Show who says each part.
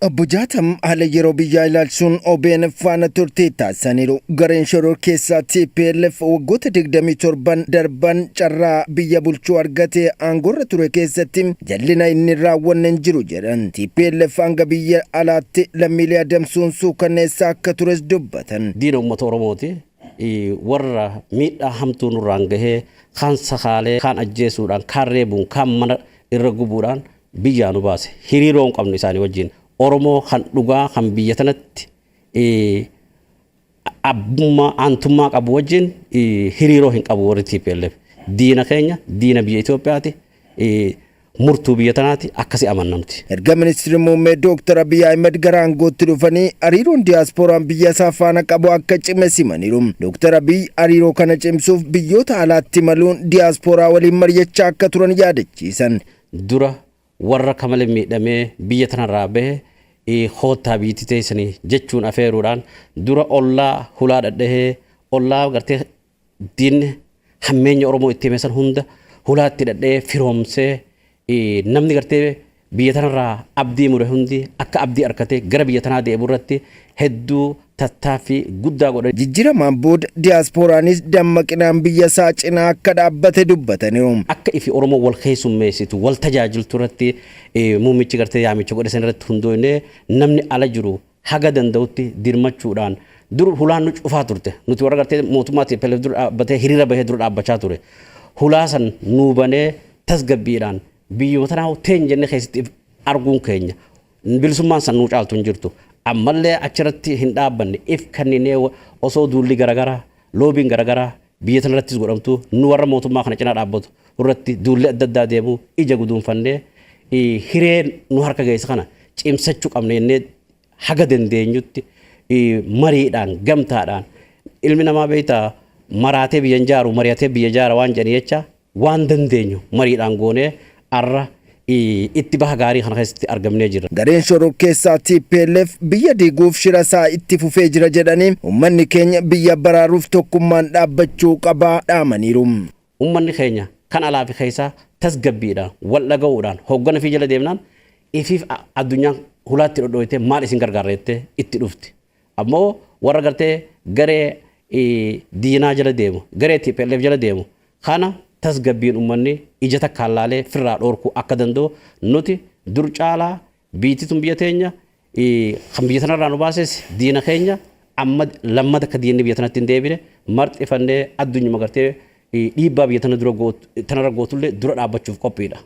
Speaker 1: Obbo Jaatam haala yeroo biyyaa ilaalchisuun OBN faana turtii taasisaniiru. Gareen shororkeessaa TPLF waggoota 27 darban carraa biyya bulchuu argate aangoorra ture keessatti jallina inni hin raawwanne hin jiru jedhan. TPLF hanga biyya alaatti lammiilee adamsuun suukanneessaa akka tures dubbatan.
Speaker 2: Diina uummata Oromooti. Warra miidhaa hamtuu nurraan gahee kaan sakaalee, kaan ajjeesuudhaan, kaan reebuun, kaan mana irra gubuudhaan biyyaa nu baase. Hiriiroo hin qabnu isaanii wajjin. Oromoo kan dhugaa kan biyya tanatti abbummaa aantummaa qabu wajjin hiriiroo hin qabu warri TPLF. Diina keenya, diina biyya Itoophiyaati. Murtuu biyya tanaati akkasi amanna nuti.
Speaker 1: Erga Ministirri Muummee Dooktar Abiy Ahimad gara aangootti dhufanii hariiroon diyaaspooraan biyya isaa faana qabu akka cime simaniiru. Dooktar Abiy hariiroo kana cimsuuf biyyoota alaatti imaluun diyaaspooraa waliin mari'achaa akka turan yaadachiisan.
Speaker 2: Dura warra akka malee miidhamee biyya tanarraa bahe koottaa biyyatti teessanii jechuun afeeruudhaan, dura ollaa hulaa dhadhahee, ollaa gartee diinni hammeenya Oromoo itti hime san hunda hulaatti dhadhahee firoomsee, namni gartee biyya tanarraa abdii mure hundi akka abdii argatee gara biyya tanaa deebi'u irratti hedduu tattaaffii guddaa godhe.
Speaker 1: Jijjiiramaan booda diyaaspooraanis dammaqinaan biyya isaa cinaa akka dhaabbate dubbataniiru.
Speaker 2: Akka ifi Oromoo wal keessummeessitu, wal tajaajiltu irratti muummichi gartee yaamicha godhe san irratti hundoofnee, namni ala jiru haga danda'utti dirmachuudhaan, dur hulaan nu cufaa turte. Nuti warra gartee mootummaa TPLF dura dhaabbatee hiriira bahee dura dhaabbachaa ture. Hulaa san nuu banee tasgabbiidhaan biyyuma tanaa teen jennee keessatti arguun keenya bilisummaan san nuu caaltu hin jirtu. Ammallee achirratti hin dhaabbanne. If kenninee, osoo duulli garagaraa, loobiin garagaraa biyya tanarrattis godhamtu, nu warra mootummaa kana cinaa dhaabbatu irratti duulli adda addaa deemu ija guduunfannee, hiree nu harka geesse kana cimsachuu qabna jennee haga dandeenyutti mariidhaan, gamtaadhaan. Ilmi namaa beektaa, maraatee biyya hin jaaru, mari'atee biyya jaara waan jedhanii jecha, waan dandeenyu mariidhaan goonee arra itti baha gaarii kana keessatti argamnee jirra.
Speaker 1: Gareen shororkeessaa TPLF biyya diiguuf shira isaa itti fufee jira jedhanii, uummanni keenya biyya baraaruuf tokkummaan dhaabbachuu qabaa dhaamaniiru.
Speaker 2: Uummanni keenya kan alaa fi keessaa tasgabbiidhaan wal dhaga'uudhaan hooggana fi jala deemnaan ifiif addunyaan hulaatti dhodhooytee maal isin gargaarra jettee itti dhufti. Ammoo warra gartee garee diinaa jala deemu, garee TPLF jala deemu kana tasgabbiin uummanni ija takkaan laalee firraa dhoorkuu akka danda'u, nuti dur caalaa biitti tun biyya teenya, kan biyya tanarraa nu baases diina keenya, amma lammata akka diinni biyya tanatti hin deebine marxifannee addunyuma gartee dhiibbaa biyya tana dura tanarra gootullee dura dhaabbachuuf qophiidha.